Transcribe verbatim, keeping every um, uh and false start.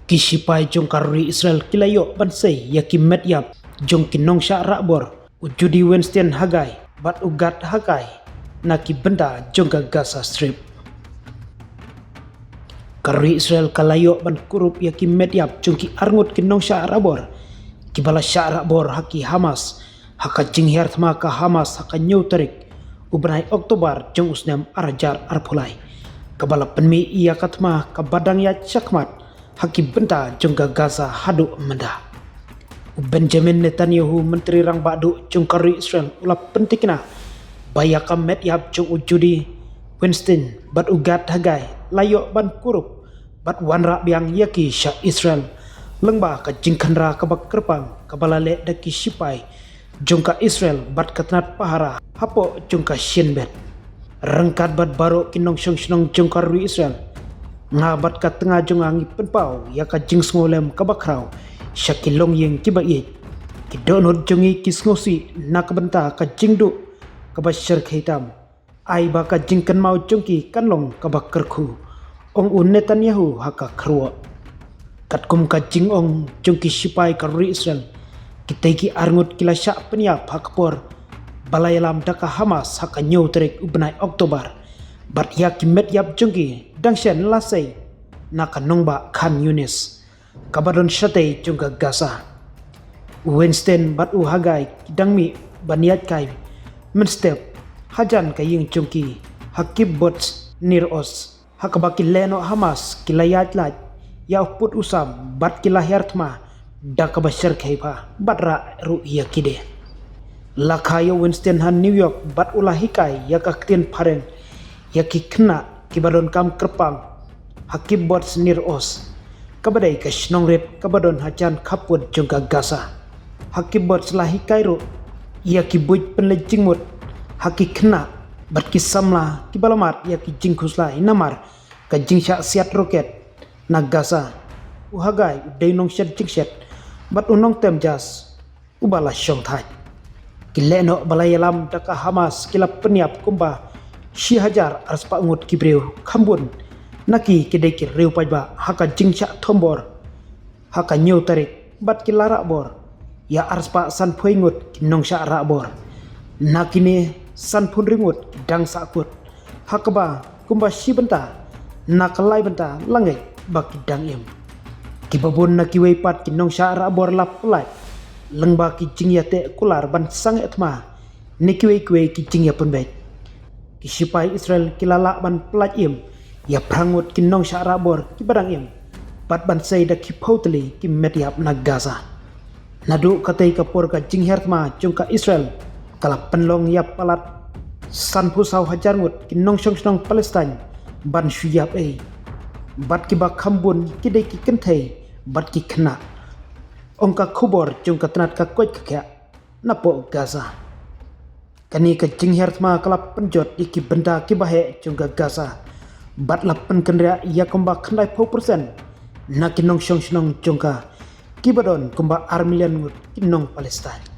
Ki shipai jong ka ri Israel ki la ïoh ban sei ïa ki met ïap jong ki nongshah rahbor, u Judith Weinstein Haggai bad u Gad Haggai, na ki bynta jong ka Gaza Strip. Ka ri Israel ka la ïoh ban kurup ïa ki met ïap jong ki arngut ki nongshah rahbor kiba la shah rahbor ha ki HAMAS ha ka jinghiar thma ka HAMAS ha ka hynñiew tarik u bnai October jong u snem ar hajar arphew lai, kaba la pynmih ïa ka thma kaba dang ïaid shakhmat ha ki bynta jong ka Gaza haduh mynta. U Benjamin Netanyahu, Myntri Rangbah Duh jong ka ri Israel, u la pyntikna ba ïa ka met ïap jong u Judith Weinstein bad u Gad Haggai la ïoh ban kurup bad wanrah biang ïa ki sha Israel lyngba ka jingkhynra kaba kyrpang kaba la leh da ki shipai jong ka Israel bad ka tnat pahara hapoh jong ka Shin Bet. Ryngkat bad baroh ki nongshong shnong jong ka ri Israel, nga bad ka tnga jong nga ngi pynpaw ïa ka jingsngewlem kaba khraw sha ki longïing kiba ïeit. Ki dohnud jong ngi ki sngewsih na ka bynta ka jingduh kaba shyrkhei tam. Ai ba ka jingkynmaw jong ki kan long kaba kyrkhu, ong u Netanyahu ha ka kyrwoh. Katkum ka jingong jong ki shipai ka ri Israel, kitei ki arngut ki la shah pynïap ha ka por ba la ïalam da ka HAMAS ha ka hynñiew tarik u bnai October, bad ïa ki met ïap jong ki dang shen la sei na ka nongbah Khan Yunis, kaba don shatei jong ka Gaza. U Weinstein bad u Haggai ki dang mih ban ïaid kai mynstep hajan ka ïing jong ki ha Kibbutz Nir Oz, ha kaba ki lehnoh HAMAS ki la ïaid lait ïa u pud u sam bad ki la hiar thma da kaba shyrkhei bha bad rah ruh ïa ki de. La kha ïa u Weinstein ha New York bad u la hikai ïa ka ktien phareng ïa ki khynnah kiba donkam kyrpang ha Kibbutz Nir Oz, kaba dei ka shnong rit kaba don hajan khappud jong ka Gaza. Ha Kibbutz la hikai ruh ïa ki buit pynleit jingmut ha ki khynnah bad ki samla kiba la mad ïa ki jingkhuslai namar ka jingshah siat roket na Gaza. U Haggai u dei nongshet jingshet bad u nongtem jazz uba la shong thait. Ki lehnoh ba la ïalam da ka HAMAS ki la pynïap kumba shi hajar arspah ngut ki briew, kham bun na ki ki dei ki riew paidbah ha ka jingshah thombor ha ka hynñiew tarik, bad ki la rahbor ïa arspah sanphew ngut ki nongshah rahbor. Na kine sanphew hynriew ngut ki dang sahkut, ha kaba kumba shi bynta na ka lai bynta la ngeit ba ki dang im. Kiba bun na kiwei pat ki nongshah rahbor la pyllait lyngba ki jingïateh kular ban sangeh thma ne kiwei kiwei ki jingïapynbeit. Ki shipai Israel ki la lah ban pyllait im ïa phra ngut ki nongshah rahbor kiba dang im bad ban sei da ki phew tylli ki met ïap na Gaza. Naduh katei ka por ka jinghiar thma jong ka Israel ka la pynlong ïa palat sanphew saw hajar ngut ki nongshong shnong Palestine ban shu ïap ei, bad kiba kham bun ki dei ki kynthei bad ki khynnah, ong ka khubor jong ka tnat ka koit ka khiah napoh Gaza. Kane ka jinghiar thma ka la pynjot ïa ki bynta kiba heh jong ka Gaza bad la pynkynriah ïa kumba khyndaiphew percent na ki nongshong shnong jong ka, kiba don kumba ar million ngut ki nong Palestine.